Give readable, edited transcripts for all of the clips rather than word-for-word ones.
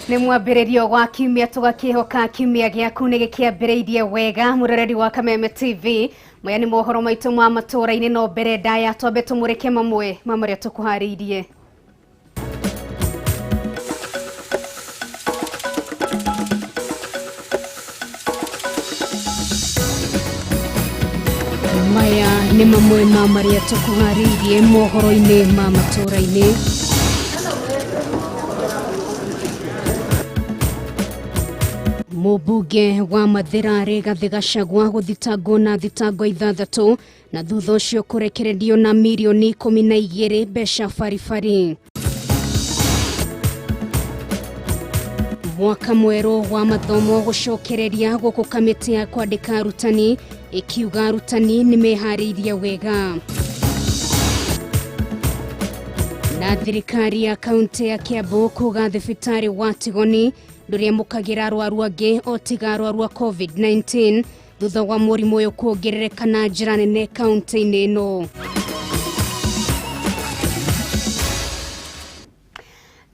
Nĩ mwambĩrĩrio wa kiumia tũgakĩhoka kiumia gĩaku nĩ gĩkĩambĩrĩirie wega mũroreri wa Kameme TV. Maya nĩ mohoro maitũ ma matũũra-inĩ, no mbere ndaya twambe tũmũrĩke mamwe ma marĩa tũkũharĩirie. Maya nĩ mamwe ma marĩa tũkũharĩirie mohoro-inĩ ma matũũra-inĩ. Mũmbunge wa Mathira Rigathĩ Gachagua gũthitangwo na thitango ithathatũ na thutha ũcio kũrekererio na mirioni 12 mbeca baribari. Mwaka mwerũ wa mathomo gũcokereria gũkũ kamĩtĩ ya kwandĩka arutani ĩkiuga arutani nĩ meharĩirie wega. Na thirikari ya kaunti ya Kiambu kuga thibitarĩ wa Tigoni ndũrĩamũkagĩra arwaru angĩ o tiga arwaru a COVID-19 thutha wa mũrimũ ũyũ kuongerereka na njĩra nene kaunti-inĩ ĩno.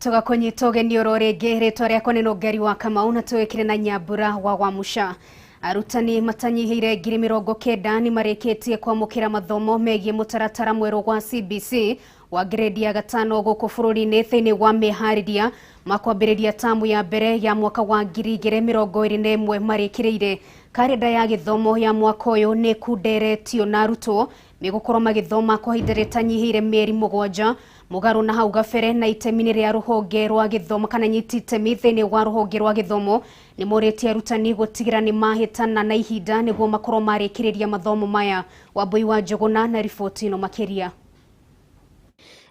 Tũgakũnyita ũgeni oro rĩngĩ, rĩtwa rĩakwa nĩ Nũngari wa Kamau na tũgĩkire na Nyambura wa Wamuca. Arutani matanyihĩire 90,000 nĩ marĩkĩtie kwamũkĩra mathomo megiĩ mũtaratara mwerũ wa CBC wa grade ya gatano gũkũ bũrũri-inĩ thĩinĩ wa meharĩria ma kwambĩrĩria tamu ya mbere ya mwaka wa 2021 marĩkĩrĩire. Karenda ya gĩthomo ya mwaka ũyũ nĩ ĩkunderetio na arutwo megũkorwo magĩthoma kwa ihinda rĩtanyihĩire mĩeri 7 mũgarũ na hau gabere, na itemi-inĩ rĩa rũhonge rwa gĩthomo kana nyiti itemi thĩinĩ wa rũhonge rwa gĩthomo nĩ morĩtie arutani gũtigĩra nĩ mahĩtana na ihinda nĩguo makorwo marĩkĩrĩria mathomo maya. Wambui wa Njũgũna na riboti ĩno makĩria.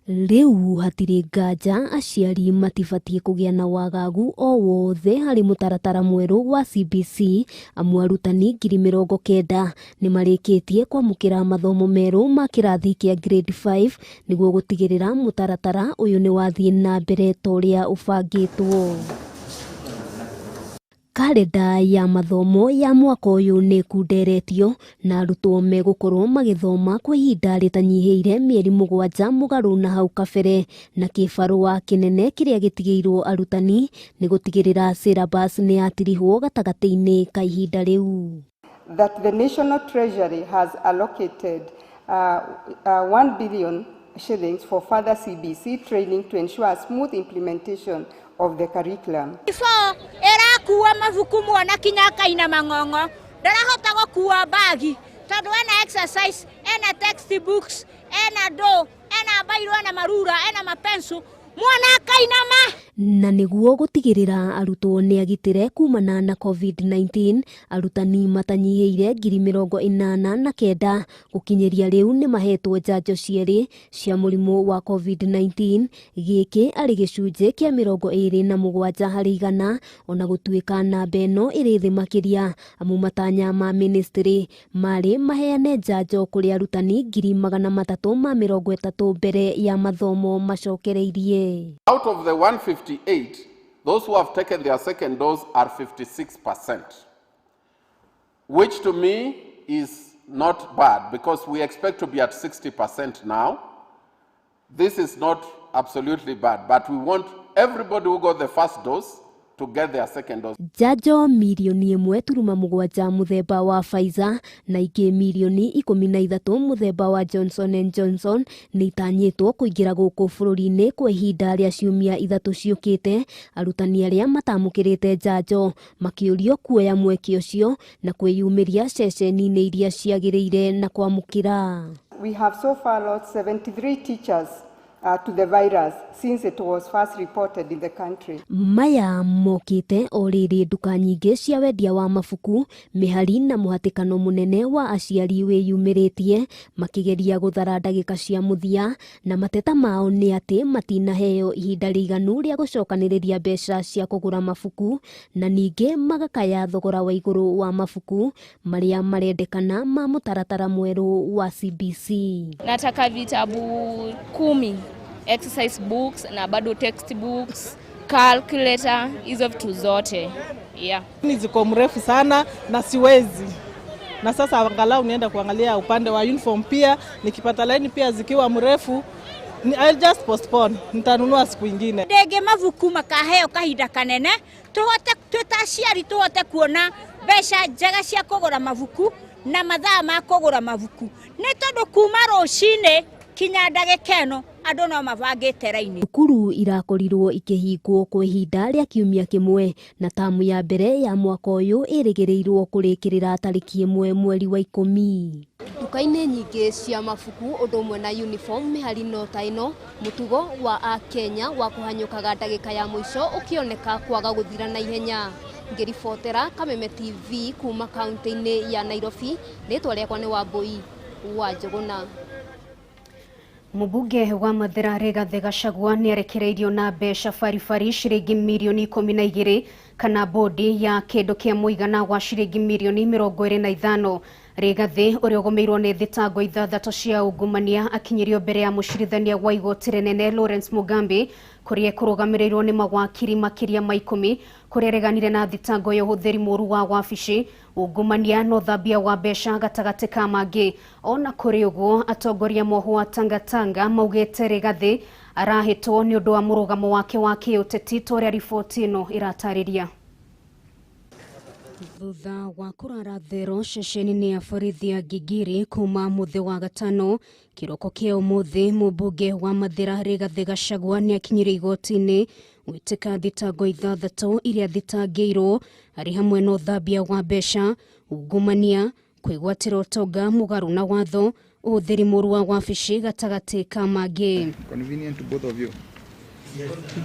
Rĩu hatirĩ nganja aciari matibatiĩ kũgĩa na wagagu o wothe harĩ mũtaratara mwerũ wa CBC, amu arutani 90,000 nĩ marĩkĩtie kwamũkĩra mathomo merũ ma kĩrathi kĩa grade 5 nĩguo gũtigĩrĩra mũtaratara ũyũ nĩ wathiĩ na mbere ta ũrĩa ũbangĩtwo. Karenda ya mathomo ya mwaka ũyũ nĩ ĩkunderetio na arutwo megũkorwo magĩthoma kwa ihinda rĩtanyihĩire mĩeri 7 mũgarũ na hau kabere, na kĩbarũa kĩnene kĩrĩa gĩtigĩirwo arutani nĩ gũtigĩrĩra syllabus nĩ yatirihwo gatagatĩ-inĩ ka ihinda rĩu. That the National Treasury has allocated 1 billion shillings for further CBC training to ensure a smooth implementation of the curriculum. Before erakuwa mabuku mwana kinya kaina mang'ong'o, ndarahota gũkua bagi tondu ena exercise, ena textbooks, ena do, ena bairo, ena marura, ena mapensu, mwana kainama. Na nĩguo gũtigĩrĩra arutwo nĩ agitĩre kumana na COVID-19, arutani matanyihĩire 89,000 gũkinyĩria rĩu nĩ mahetwo njanjo cierĩ cia mũrimũ wa COVID-19, gĩkĩ arĩ gĩcunjĩ kĩa 27 harĩ igana, ona gũtuĩka namba ĩno ĩrĩ thĩ makĩria, amu matanya ma ministry marĩ maheane njanjo kũrĩ arutani 330,000 mbere ya mathomo macokereirie. Out of the 158, those who have taken their second dose are 56%, which to me is not bad because we expect to be at 60% now. This is not absolutely bad, but we want everybody who got the first dose to get their second dose. Njanjo mirioni 1.7 mũthemba wa Pfizer na ingĩ mirioni 13 mũthemba wa Johnson and Johnson nĩ itanyĩtwo kũingĩra gũkũ bũrũri-inĩ kwa ihinda rĩa ciumia 3 ciũkĩte. Arutani arĩa matamũkĩrĩte njanjo makĩũrio kuoya mweke ũcio na kwĩyumĩria ceceni-inĩ iria ciagĩrĩire na kwamũkĩra. We have so far lost 73 teachers to the virus since it was first reported in the country. Maya mokĩte o rĩrĩ nduka nyingĩ cia wendia wa mabuku, mĩhari na mũhatĩkano mũnene wa aciari wĩyumĩrĩtie makĩgeria gũthara ndagĩka cia mũthia, na mateta mao nĩ atĩ matinaheo ihinda rĩiganu rĩa gũcokanĩrĩria mbeca cia kũgũra mabuku, na ningĩ magakaya thogora wa igũrũ wa mabuku marĩa marendekana ma mũtaratara mwerũ wa CBC. Nataka vitabu 10, exercise books na bado textbooks, calculator, hizo vitu zote. Yeah. Ni ziko mrefu sana na siwezi. Na sasa angalau nienda kuangalia upande wa uniform pia, nikipata line pia zikiwa mrefu I'll just postpone, nitanunua siku ingine. Ndege mabuku makaheo kahinda kanene tuhote twĩ ta aciari tuhote kuona mbeca njega cia kũgũra mabuku na mathaa ma kũgũra mabuku nĩ tondũ kuma rũcinĩ kinya ndagĩka ĩno andũ no mabangĩte raini. Thukuru irakorirwo ikĩhingwo kwa ihinda rĩa kiumia kĩmwe na tamu ya mbere ya mwaka ũyũ ĩrĩgĩrĩirwo kũrĩkĩrĩra tarĩki 1 mweri wa 10. Nduka-inĩ nyingĩ cia mabuku ũndũ ũmwe na uniform mĩhari no ta ĩno mũtugo wa Akenya wa kũhanyũkaga ndagĩka ya mũico ũkĩoneka kwaga gũthira na ihenya. Ngĩribotera Kameme TV kuma kaunti-inĩ ya Nairobi, rĩtwa rĩakwa nĩ Wambui wa Njũgũna. Mũmbunge wa Mathira Rigathĩ Gachagua nĩarekereirio na mbeca baribari ciringi mirioni 12 kana bodi ya kĩndũ kĩa mũigana wa ciringi mirioni 25. Rigathĩ ũrĩa ũgũmĩirwo nĩ thitango 6 cia ungumania akinyirio mbere ya mũcirithania wa igoti rĩnene Lawrence Mugambi kũrĩa kũrũgamĩrĩirwo nĩ mawakiri makĩria ma 10 kũrĩa areganire na thitango ya ũhũthĩri mũru wa wabici, ungumania na ũthambia wa mbeca gatagatĩ ka mangĩ. Ona kũrĩ ũguo atongoria mohwo a Tangatanga maugĩte Rigathĩ arahĩtwo nĩ ũndũ wa mũrũgamo wake wa kĩũteti ta ũrĩa riboti ĩno ĩratarĩria. Thutha wa kũrara thero ceceni-inĩ ya borithi ya Gigiri kuma mũthĩ wa gatano kĩroko kĩa ũmũthĩ, mũmbunge wa Mathira Rigathĩ Gachagua nĩakinyire igoti-inĩ gwĩtĩka thitango 6 iria thitangĩirwo arĩ hamwe na ũthambia wa mbeca, ungumania, kwĩgwatĩra ũtonga mũgarũ na watho, ũhũthĩri mũru wa wabici gatagatĩ ka mangĩ. Convenient to both of you.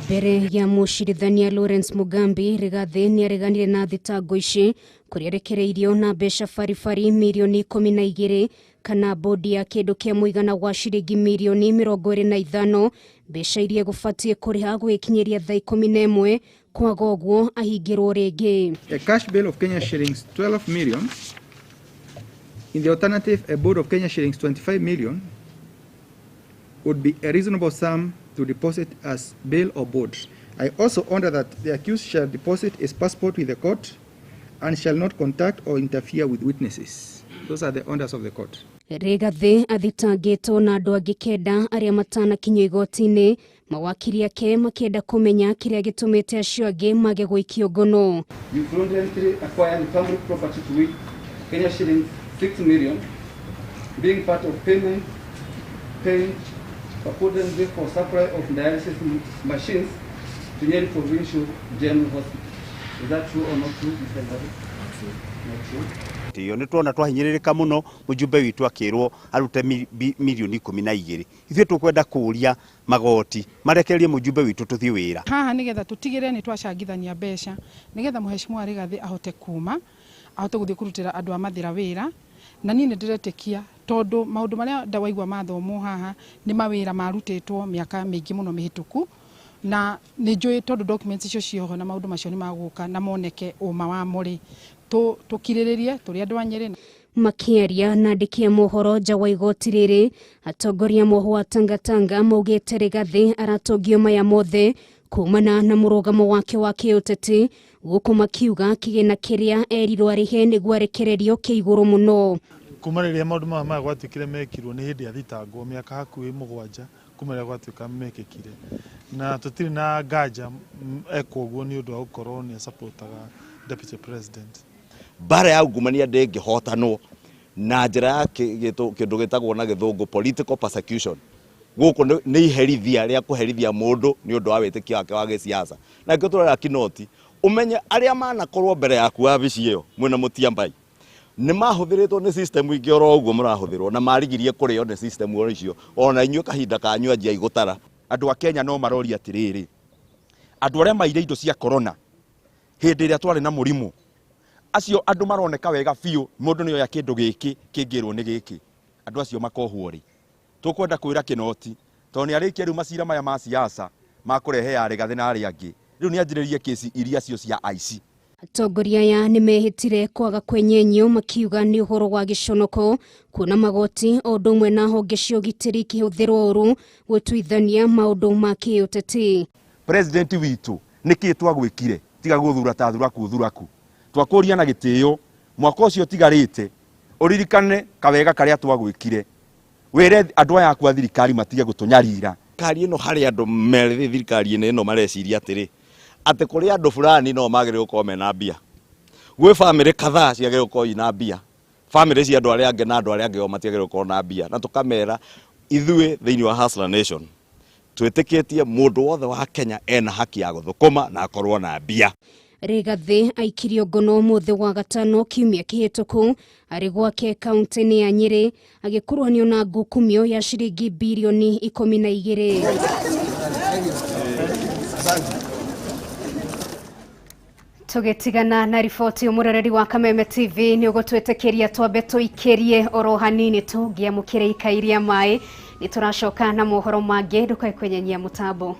Mbere ya mũcirithania Lawrence Mugambi, Rigathĩ nĩareganire na thitango ici kũrĩa arekereirio na mbeca baribari mirioni 12 kana bodi ya kĩndũ kĩa mũigana wa ciringi mirioni 25, mbeca iria gũbatiĩ kũrĩha gwĩkinyĩria thaa 11 kwaga ũguo ahingĩrwo rĩngĩ. A cash bail of Kenya shillings 12 million, in the alternative a board of Kenya shillings 25 million would be a reasonable sum to deposit as bail or board. I also order that the accused shall deposit his passport with the court and shall not contact or interfere with witnesses. Those are the orders of the court. Rigathĩ athitangĩtwo na andũ angĩ 9 arĩa matanakinyio igoti-inĩ, mawakiri ake makĩenda kũmenya kĩrĩa gĩtũmĩte acio angĩ mage gũikio ngono. You fraudulently acquired public property to which Kenya shillings 6 million, being part of payment paid purportedly for supply of dialysis machines to Nyeri Provincial General Hospital. Is that true or not true, Mr. Rigathi? Not true. Iyo nĩ tuona twahinyĩrĩrĩka mũno mũjumbe witũ akĩrwo arute mirioni 12. Ithuĩ tũkwenda kũũria magoti marekererie mũjumbe witũ tũthiĩ wĩra haha nĩgetha tũtigĩrĩre nĩ twacangithania mbeca nĩgetha mũheshimiwa Rigathĩ ahote kuma ahote gũthiĩ kũrutĩra andũ a Mathira wĩra. Na niĩ nĩ ndĩretĩkia tondũ maũndũ marĩa ndawaigua mathomwo haha nĩ mawĩra marutĩtwo mĩaka mĩingĩ mũno mĩhĩtũku, na nĩ njũĩ tondũ documents icio cioho na maũndũ macio nĩ magũka na moneke ũma wamo rĩ, tũkirĩrĩrie tũrĩ andũ a Nyĩrĩ. Makĩaria na andĩki a mohoro nja wa igoti rĩrĩ, atongoria mohwo a Tangatanga maugĩte Rigathĩ aratongio maya mothe kumana na mũrũgamo wake wa kĩũteti, gũkũ makiuga kĩgĩna kĩrĩa erirwo arĩhe nĩguo arekererio kĩ igũrũ mũno. Kuma rĩrĩa maũndũ maya maya gwatuĩkire mekirwo nĩ hĩndĩ ya thitangwo mĩaka hakuhĩ 7 kuma rĩrĩa gwatuĩka mekĩkire, na tũtirĩ na nganja ekwo ũguo nĩ ũndũ wa gũkorwo nĩ acapotaga deputy president. Mbara ya ungumania ndĩngĩhotanwo na njĩra ya kĩndũ gĩtagwo na gĩthũngũ political persecution. Gũkũ nĩ iherithia rĩa kũherithia mũndũ nĩ ũndũ wa wĩtĩkio wake wa gĩciaca. Na nĩkĩo tũrera Kinoti ũmenye arĩa manakorwo mbere yaku wabici ĩyo mwĩna Mũtiambai nĩ mahũthĩrĩtwo nĩ system ingĩ oro ũguo mũrahũthĩrwo, na marigirie kũrĩo nĩ system oro icio, ona inyuĩ kahinda kanyu anjiai gũtara. Andũ a Kenya no maroria atĩrĩrĩ, andũ arĩa maire indo cia corona hĩndĩ ĩrĩa twarĩ na mũrimũ, acio andũ maroneka wega biũ mũndũ nĩoya kĩndũ gĩkĩ kĩngĩrwo nĩ gĩkĩ, andũ acio makohwo rĩ. Tũkwenda kwĩra Kinoti tondũ nĩ arĩkia rĩu macira maya ma siasa makũrehe ya Rigathĩ na arĩa angĩ, rĩu nĩ anjĩrĩrie kesi iria cio cia aici. Atongoria aya nĩ mehĩtire kwaga kwenyenyio makiuga nĩ ũhoro wa gĩconoko kuona magoti o ũndũ ũmwe na honge cia ũgitĩri ikĩhũthĩrwo ũru gũtuithania maũndũ ma kĩũteti. President witũ nĩkĩ twagwĩkire tiga gũthura ta thuraku thuraku, twakũria na gĩtĩo mwaka ũcio ũtigarĩte ũririkane kawega karĩa twagwĩkire, wĩre andũ aya aku a thirikari matige gũtũnyarira. Thirikari ĩno harĩ andũ merĩ thirikari-inĩ ĩno mareciria atĩrĩ atĩ kũrĩ andũ fulani no magĩrĩirwo gũkorwo mena mbia, gwĩ bamĩrĩ kadhaa ciagĩrĩirwo gũkorwo ina mbia, bamĩrĩ cia andũ arĩa angĩ na andũ arĩa angĩ o matiagĩrĩirwo gũkorwo na mbia, na tũkamera ithuĩ thĩinĩ wa Hustler Nation twĩtĩkĩtie mũndũ wothe wa Kenya ena haki ya gũthũkũma na akorwo na mbia. Rigathi aikirio ngono ũmũthĩ wa gatano kiumia kĩhĩtũku arĩ gwake kaunti-inĩ ya Nyĩrĩ agĩkuruhanio na ngukumio ya ciringi birioni 12. Tũgĩtigana na riboti mũroreri wa Kameme TV nĩ ũgũtwĩtĩkĩria twambe tũikĩrie oro hanini tũngĩamũkĩra ikai rĩa maĩ. Nĩ tũracoka na mohoro mangĩ, ndũkae kwenyenyia mũtambo.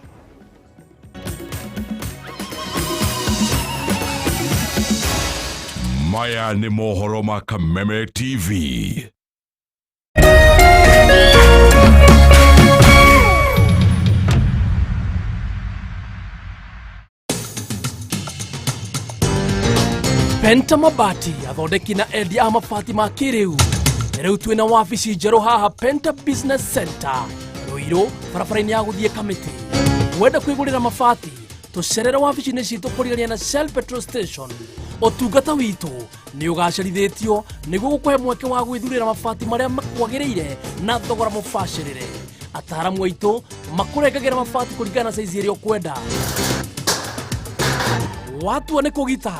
Maya nĩ mohoro ma Kameme TV. Penta Mabati athondeki na endia a mabati ma kĩrĩu. Rĩu twĩna wabici njerũ haha Penta Business Center Ruiru, barabara-inĩ ya gũthiĩ Kamĩtĩ. Wenda kwĩgũrĩra mabati, tũcerere wabici-inĩ citũ kũrigania na Shell Petrol Station. Ũtungata witũ nĩ ũgacerithĩtio nĩguo gũkũhe mweke wa gwĩthurĩra mabati marĩa makwagĩrĩire na thogora mũbacĩrĩre. Ataaramu aitũ makũrengagĩra mabati kũringana na saizi ĩrĩa ũkwenda. Watua nĩ kũgita,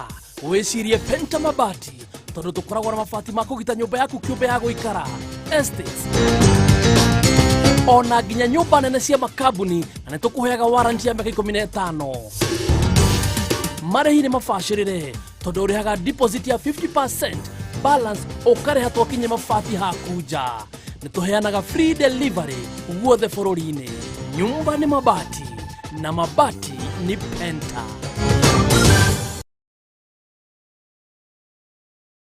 wĩcirie Penta Mabati tondũ tũkoragwo na mabati ma kũgita nyũmba yaku kĩũmbe ya gũikara, estates, ona nginya nyũmba nene cia makambuni, na nĩ tũkũheaga warranty ya mĩaka 15. Marĩhi nĩ mabacĩrĩre tondũ ũrĩhaga deposit ya 50%, balance ũkarĩha twakinye mabati haku nja. Nĩ tũheanaga free delivery guothe bũrũri-inĩ. Nyumba nĩ mabati na mabati ni Penta.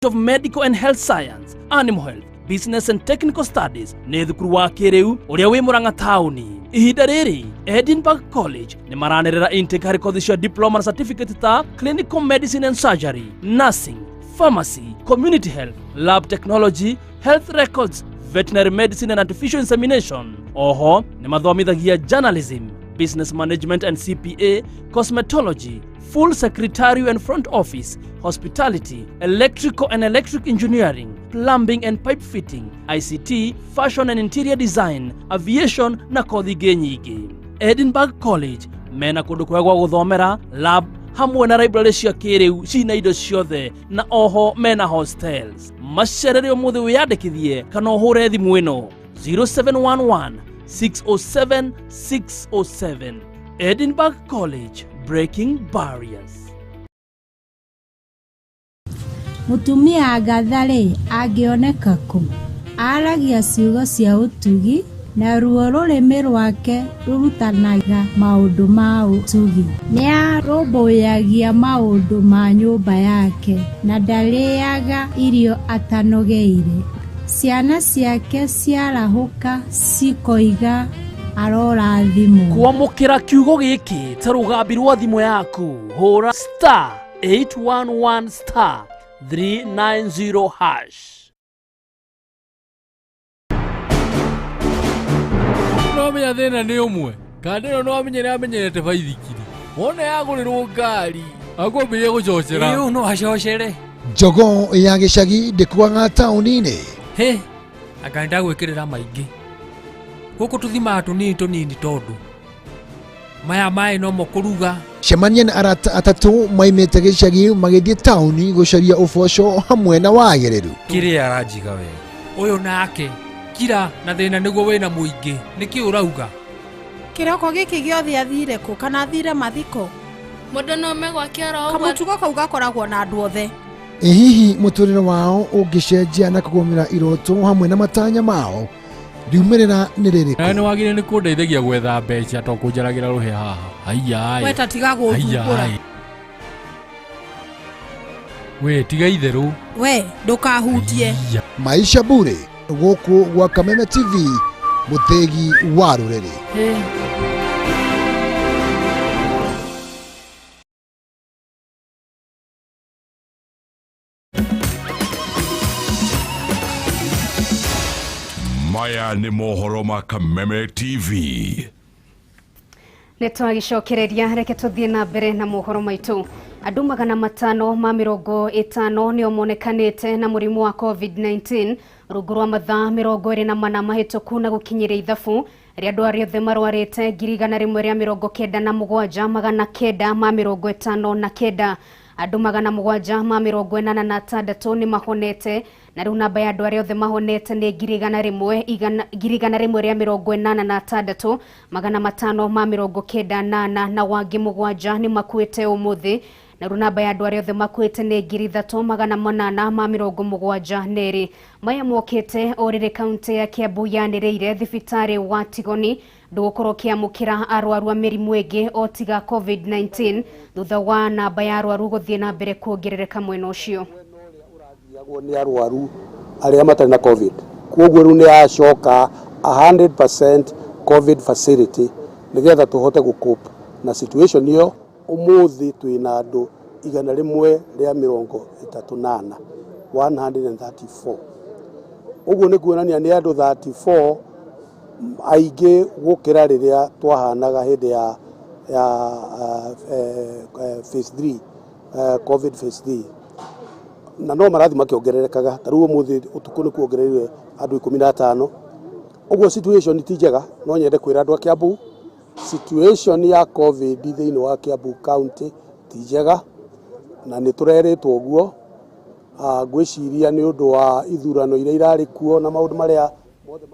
Of Medical and Health Science, Animal Health, Business and Technical Studies nĩ thukuru wa kĩrĩu ũrĩa wĩ Murang'a taũni. Ihinda rĩrĩ Edinburgh College nĩ maranĩrĩra intake harĩ kothi cia diploma na certificate ta Clinical Medicine and Surgery, Nursing, Pharmacy, Community Health, Lab Technology, Health Records, Veterinary Medicine and Artificial Insemination. Oho nĩ mathomithagia Journalism, Business Management and CPA, Cosmetology, Full Secretarial and Front Office, Hospitality, Electrical and Electric Engineering, Plumbing and Pipe Fitting, ICT, Fashion and Interior Design, Aviation na kothi ingĩ nyingĩ. Edinburgh College mena kũndũ kwega gwa gũthomera, lab hamwe na library cia kĩrĩu cina indo ciothe, na oho mena hostels. Macerere ũmũthĩ wĩyandĩkithie kana ũhũre thimũ ĩno 0711 607 607. Edinburgh College, breaking barriers. Mũtumia Agatha-rĩ, angĩoneka kũ? Aaragia ciugo cia ũtugi, naruo rũrĩmĩ rwake rũrutanaga maũndũ ma ũtugi. Nĩarũmbũyagia maũndũ ma nyũmba yake, na ndarĩĩaga irio atanogeire. Ciana ciake ciarahũka cikoiga arorathimwo. Kwamũkĩra kiugo gĩkĩ ta rũgambi rwa thimũ yaku, hũra star 811 star 390 hash. No menya thĩna nĩ ũmwe kandĩro no amenyere amenyerete baithikiri wona yagũrĩrwo ngari akwambĩrĩria gũcocera. Ĩĩ, no acocere. Jogoo ya gĩcagi ndĩkuaga taũni-inĩ. Hĩ, anga nĩndagwĩkĩrĩra maingĩ gũkũ tũthimaga tũnini tũnini tondũ maya maĩ nomo kũruga. Cemania na arata atatũ maimĩte gĩcagi magĩthiĩ taũni gũcaria ũboco hamwe na wagĩrĩru. Kĩrĩa aranjiga wega ũyũ nake kira na thĩna nĩguo wĩna mũingĩ nĩkĩ ũrauga? Kĩroko gĩkĩ gĩothe athire kũ kana athire mathiko? Mũndũ no ome gwake oro ũguo. Kamũtugo kau gakoragwo na andũ othe. Ĩ hihi mũtũrĩre wao ũngĩcenjia na kũgũmĩra iroto hamwe na matanya mao, riumĩrĩra nĩ rĩrĩkũ? Nawe nĩ wagĩrĩire nĩ kũndeithagia gwetha mbeca to kũnjaragĩra rũhĩa haha. Aiya. We ta tiga gũthumbũra. We tiga itherũ. We ndũkahutie. Maisha Bure gũkũ gwa Kameme TV, mũthĩgi wa rũrĩrĩ. Maya nĩ mohoro ma Kameme TV. Nĩ twagĩcokereria, reke tũthiĩ na mbere na mohoro maitũ. Andũ 550 nĩo monekanĩte na mũrimũ wa COVID-19 rungu rwa mathaa 24 mahĩtũku, na gũkinyĩria ithabu rĩa andũ arĩa othe marwarĩte 197,959. Andũ 786 nĩ mahonete, na rĩu namba ya andũ arĩa othe mahonete nĩ 186,594, na wangĩ 7 nĩ makuĩte ũmũthĩ, na rĩu namba ya andũ arĩa othe makuĩte nĩ 3872. Maya mokĩte o rĩrĩ kaunti ya Kiambu yanĩrĩire thibitarĩ wa Tigoni ndũgũkorwo ũkĩamũkĩra arwaru a mĩrimũ ĩngĩ o tiga COVID-19, thutha wa namba ya arwaru gũthiĩ na mbere kuongerereka mwena ũcio. Nĩ arwaru arĩa matarĩ na COVID, koguo rĩu nĩ yacoka 100% COVID facility nĩgetha tũhote gũcope na situation ĩyo. Ũmũthĩ twĩna andũ 134, 134. Ũguo nĩ kuonania nĩ andũ 34 aingĩ gũkĩra rĩrĩa twahanaga hĩndĩ ya phase 3, COVID phase 3, na no marathi makĩongererekaga. Ta rĩu ũmũthĩ ũtukũ nĩ kuongereire andũ 15. Ũguo situation ti njega. No nyende kwĩra andũ a Kiambu situation ya COVID thĩinĩ wa Kiambu County ti njega, na nĩ tũrerĩtwo ũguo. Ngwĩciria nĩ ũndũ wa ithurano iria irarĩ kuo na maũndũ marĩa mothe.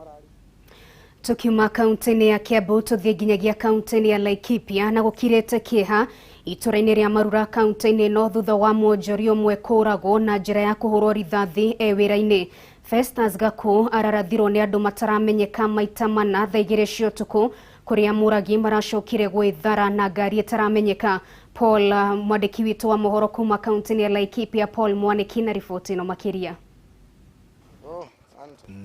Tukiuma kaunti-inĩ ya Kiambu tũthiĩ nginyagia kaunti-inĩ ya Laikipia, na gũkirĩte kĩeha itũra-inĩ rĩa Marura kaunti-inĩ ĩno thutha wa mwonjoria ũmwe kũũragwo na njĩra ya kũhũrwo rithathi e wĩra-inĩ. Festus Gaku ararathirwo nĩ andũ mataramenyeka maita mana thaa 2 cia ũtukũ, kũrĩa mũragi maracokire gwĩthara na ngari ĩtaramenyeka. Paul, mwandĩki witũ wa mohoro kuma kaunti-inĩ ya Laikipia, Paul Mwaniki, na riboti ĩno makĩria.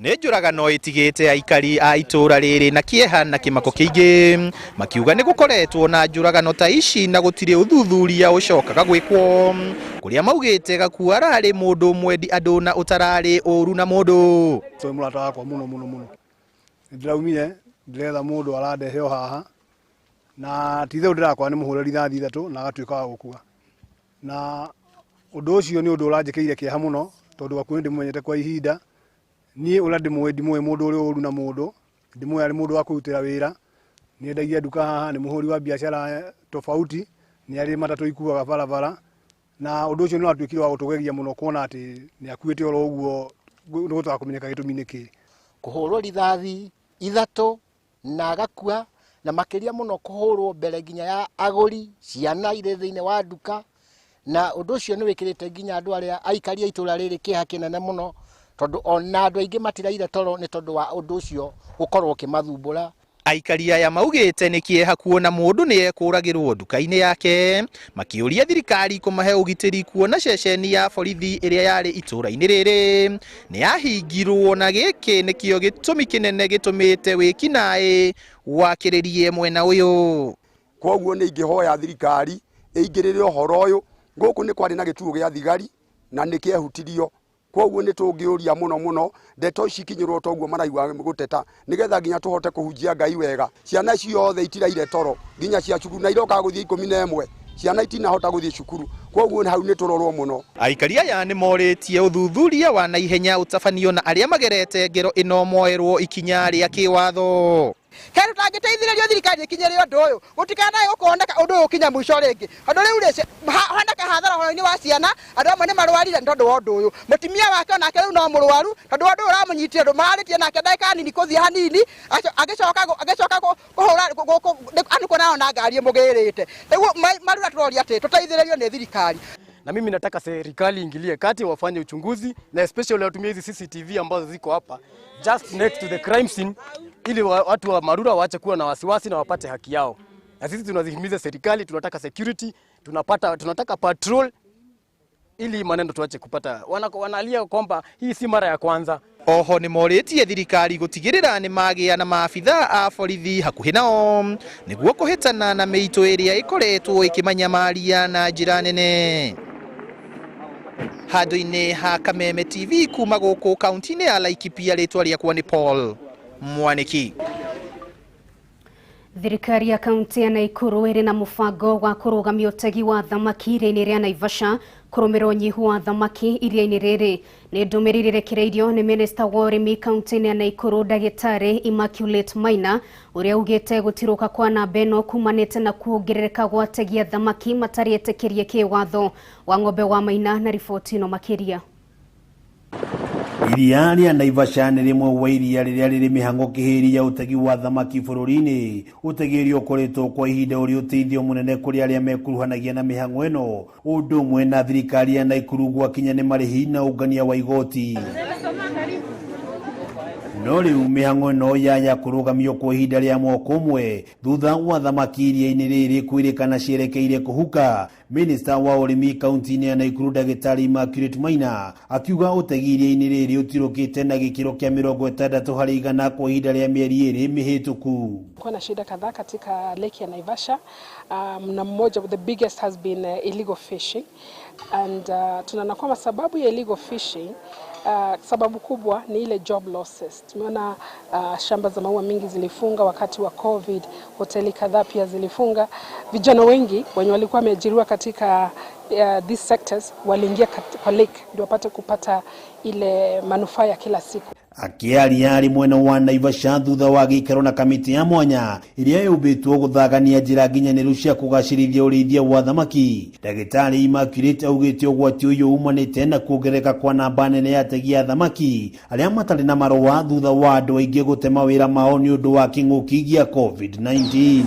Nĩ njũragano ĩtigĩte aikari a itũra rĩrĩ na kĩeha na kĩmako kĩingĩ, makiuga nĩ gũkoretwo na njũragano ta ici na gũtirĩ ũthuthuria ũcokaga gwĩkwo, kũrĩa maugĩte Gaku ararĩ mũndũ mwendi andũ na ũtararĩ ũru na mũndũ. Tũ mũrata wakwa mũno mũno mũno, ndĩraumire ndĩretha mũndũ arandehe o haha, na ti itherũ ndĩrakora nĩ mũhũre rithathi 3 na agatuĩka wa gũkua, na ũndũ ũcio nĩ ũndũ ũranjĩkĩire kĩeha mũno, tondũ Gaku nĩ ndĩmũmenyete kwa ihinda. Niĩ ũrĩa ndĩmũĩ, ndimũĩ mũndũ ũrĩa ũru na mũndũ, ndimũĩ arĩ mũndũ wa kwĩrutĩra wĩra, nĩ endagia nduka haha, nĩ mũhũri wa biacara tofauti, nĩ arĩ matatũ ikuaga barabara, na ũndũ ũcio nĩ watuĩkire wa gũtũgegia mũno kuona atĩ nĩ akuĩte oro ũguo, nĩ gũtaga kũmenyeka gĩtũmi nĩ kĩĩ. Kũhũrwo rithathi 3 na agakua, na makĩria mũno kũhũrwo mbere nginya ya agũri, ciana irĩ thĩinĩ wa nduka, na ũndũ ũcio nĩ wĩkĩrĩte nginya andũ arĩa aikari a itũra rĩrĩ kĩeha kĩnene mũno, tondũ ona andũ aingĩ matiraire toro nĩ tondũ wa ũndũ ũcio gũkorwo ũkĩmathumbũra. Aikari aya maugĩte nĩ kĩeha kuona mũndũ nĩ ekũragĩrwo nduka-inĩ yake, makĩũria thirikari kũmahe ũgitĩri kuona ceceni ya borithi ĩrĩa yarĩ itũra-inĩ rĩrĩ nĩ yahingirwo, na gĩkĩ nĩkĩo gĩtũmi kĩnene gĩtũmĩte wĩkinaĩ wakĩrĩrie mwena ũyũ. Koguo nĩ ingĩhoya thirikari ĩingĩrĩre ũhoro ũyũ. Gũkũ nĩ kwarĩ na gĩtuo gĩa thigari na nĩ kĩehutirio, koguo nĩ tũngĩũria mũno mũno ndeto ici ikinyĩrwo toguo maraigua gũteta, nĩgetha nginya tũhote kũhunjia Ngai wega. Ciana ciothe itiraire toro nginya cia cukuru, na iroka gũthiĩ 11, ciana itinahota gũthiĩ cukuru, koguo hau nĩ tũrorwo mũno. Aikari aya nĩ morĩtie ũthuthuria wa naihenya ũtabanio na arĩa magerete ngero ĩno moerwo ikinya rĩa kĩwatho. Kĩndũ tangĩteithĩrĩrio thirikari ĩkinyĩre ũndũ ũyũ, gũtikanae gũkoneka ũndũ ũyũ ũkinya mũico rĩngĩ, tondũ rĩu rĩ honeka hathara ũhoro-inĩ wa ciana, andũ amwe nĩ marwarire nĩ tondũ wa ũndũ ũyũ. Mũtumia wake onake rĩu no mũrwaru tondũ ũndũ ũyũ ũramũnyitire, andũ mararĩtie nake ndagĩka nini kũthiĩ hanini, agĩcoka kũhũra anukwo nayo na ngari ĩmũgĩrĩte. Rĩu Marura tũroria atĩ tũteithĩrĩrio nĩ thirikari. Na mimi nataka serikali ingilie kati, wafanye uchunguzi, na especially watumie hizi CCTV ambazo ziko hapa just next to the crime scene, ili watu wa Marura waache kuwa na wasiwasi na wapate haki yao. Na sisi tunazihimiza serikali, tunataka security, tunataka patrol, ili maneno tuache kupata. Wanalia kwamba hii si mara ya kwanza. Oho nĩ morĩtie thirikari gũtigĩrĩra nĩ magĩa na maabitha a borithi hakuhĩ nao nĩguo kũhĩtana na mĩitũ ĩrĩa ĩkoretwo ĩkĩmanyamaria na njĩra nene. Handũ-inĩ ha Kameme TV kuma gũkũ kaunti-inĩ ya Laikipia, rĩtwa rĩakwa nĩ Paul Mwaniki. Thirikari ya kaunti ya Nakuru ĩrĩ na mũbango wa kũrũgamia ũtegi wa thamaki iria-inĩ rĩa Naivasha kũrũmĩrĩra ũnyihu wa thamaki iria-inĩ rĩrĩ. Nĩ ndũmĩrĩri ĩrekereirio nĩ minista wa ũrĩmi kaunti-inĩ ya Nakuru ndagĩtarĩ Immaculate Maina ũrĩa ugĩte gũtirũka kwa namba ĩno kumanĩte na kuongerereka gwa ategi a thamaki matarĩ etĩkĩrie kĩwatho. Wang'ombe wa Maina na riboti ĩno makĩria. Iria rĩa Naivasha nĩ rĩmwe wa iria rĩrĩa rĩrĩ mĩhang'o kĩhĩri ya ũtegi wa thamaki bũrũri-inĩ. Ũtegi ũrĩa ũkoretwo kwa ihinda ũrĩ ũteithio mũnene kũrĩ arĩa mekuruhanagia na mĩhang'o ĩno, ũndũ ũmwe na thirikari ya Nakuru gwakinya nĩ marĩhi na ũngania wa igoti. No rĩu mĩhang'o ĩno yaya kũrũgamio kwa ihinda rĩa mwaka ũmwe thutha wa thamaki iria-inĩ rĩrĩ kwĩrĩkana cierekeire kũhuka. Minista wa ũrĩmi kaunti-inĩ ya Nakuru ndagĩtarĩ Immaculate Maina akiuga ũtegi iria-inĩ rĩrĩ ũtirũkĩte na gĩkĩro kĩa 60% kwa ihinda rĩa mĩeri 2 mĩhĩtũku. Kuna na shida kadhaa katika lake ya Naivasha, na mmoja, the biggest has been illegal fishing, and tunaona kwamba sababu ya illegal fishing, sababu kubwa ni ile job losses. Tumeona shamba za maua mingi zilifunga wakati wa COVID, hoteli kadhaa pia zilifunga. Vijana wengi wenye walikuwa wameajiriwa katika these sectors waliingia kwa lake ndio wapate kupata ile manufaa ya kila siku. Akĩaria arĩ mwena wa Naivasha thutha wa gĩikaro na kamĩtĩ ya mwanya ĩrĩa yũmbĩtwo gũthagania njĩra nginyanĩru cia kũgacĩrithia ũrĩithia wa thamaki, ndagĩtarĩ Immaculate augĩte ũgwati ũyũ umanĩte na kuongerereka kwa namba nene ya ategi a thamaki arĩa matarĩ na marũa thutha wa andũ aingĩ gũte mawĩra mao nĩ ũndũ wa kĩng'ũki gĩa COVID-19.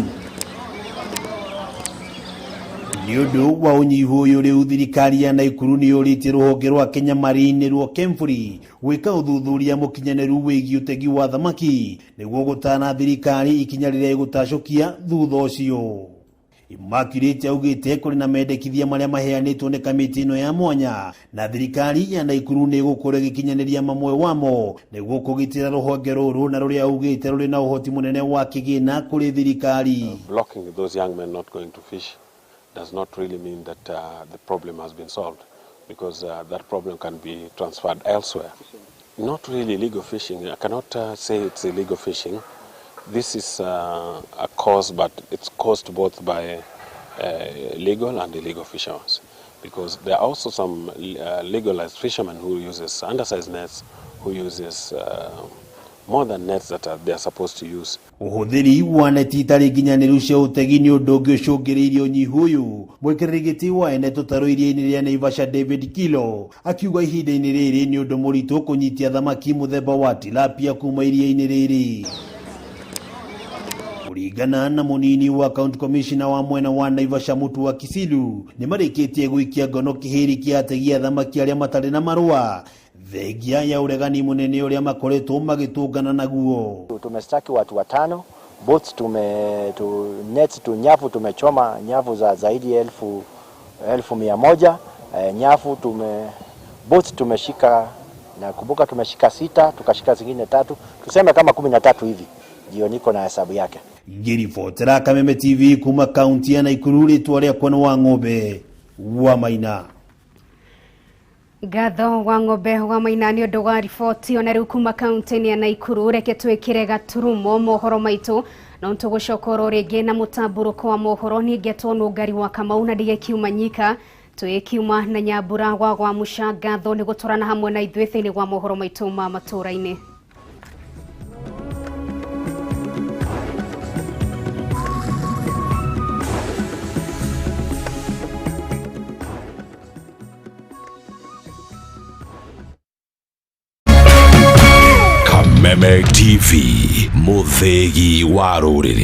Nĩ ũndũ wa ũnyihu ũyũ rĩu thirikari ya Nakuru nĩ yũrĩtie rũhonge rwa Kenya Marine rwa KEMFRI gwĩka ũthuthuria mũkinyanĩru wĩgiĩ ũtegi wa thamaki nĩguo gũtana thirikari ikinya rĩrĩa ĩgũtacũkia thutha ũcio. Immaculate augĩte kũrĩ na mendekithia marĩa maheanĩtwo nĩ kamĩtĩ ĩno ya mwanya na thirikari ya Nakuru nĩ ĩgũkorwo ĩgĩkinyanĩria mamwe wamo nĩguo kũgitĩra rũhonge rũrũ na rũrĩa augĩte rũrĩ na ũhoti mũnene wa kĩgĩna kũrĩ thirikari. Blocking those young men not going to fish does not really mean that the problem has been solved, because that problem can be transferred elsewhere. Not really illegal fishing. I cannot say it's illegal fishing. This is a cause, but it's caused both by legal and illegal fishermen, because there are also some legalized fishermen who uses undersized nets, who uses more than nets that they are supposed to use. Ũhũthĩri wa neti itarĩ nginyanĩru cia ũtegi nĩ ũndũ ũngĩ ũcũngĩrĩirie ũnyihu ũyũ. Mwĩkĩrĩri gĩtĩ wa ene tũtarũ iria-inĩ rĩa Naivasha David Kilo akiuga ihinda-inĩ rĩrĩ nĩ ũndũ mũritũ kũnyitia thamaki mũthemba wa tilapia kuma iria-inĩ rĩrĩ. Kũringana na mũnini wa county commissioner wa mwena wa Naivasha Mutua Kisilu nĩ marĩkĩtie gũikia ngono kĩhĩri kĩa ategi a thamaki arĩa matarĩ na marũa thengia ya ũregani mũnene ũrĩa makoretwo magĩtũngana naguo. Tumestaki watu 5, boats nets tu nyavu tumechoma nyavu za zaidi ya 1,100, nyavu boats tumeshika, na kumbuka tumeshika 6, tukashika zingine 3, tuseme kama 13 hivi. Ndio niko na hesabu yake. Ngĩribotera Kameme TV kuma kaunti ya Nakuru rĩtwa rĩakwa nĩ Wang'ombe wa Maina. Ngatho wa Ng'ombe wa Maina nĩ ũndũ wa riboti ona rĩu kuma kaunti-inĩ ya Nakuru. Reke twĩkĩre gaturumo mohoro maitũ no tũgũcoka oro rĩngĩ na mũtambũrũko wa mohoro. Nĩngetwo Nũngari wa Kamau na ndige kiuma nyika twĩkiuma na Nyambura wa Gwamuca. Ngatho nĩ gũtwarana hamwe na ithuĩ thĩinĩ wa mohoro maitũ ma matũũra-inĩ. Kameme TV, mũthĩgi wa rũrĩrĩ.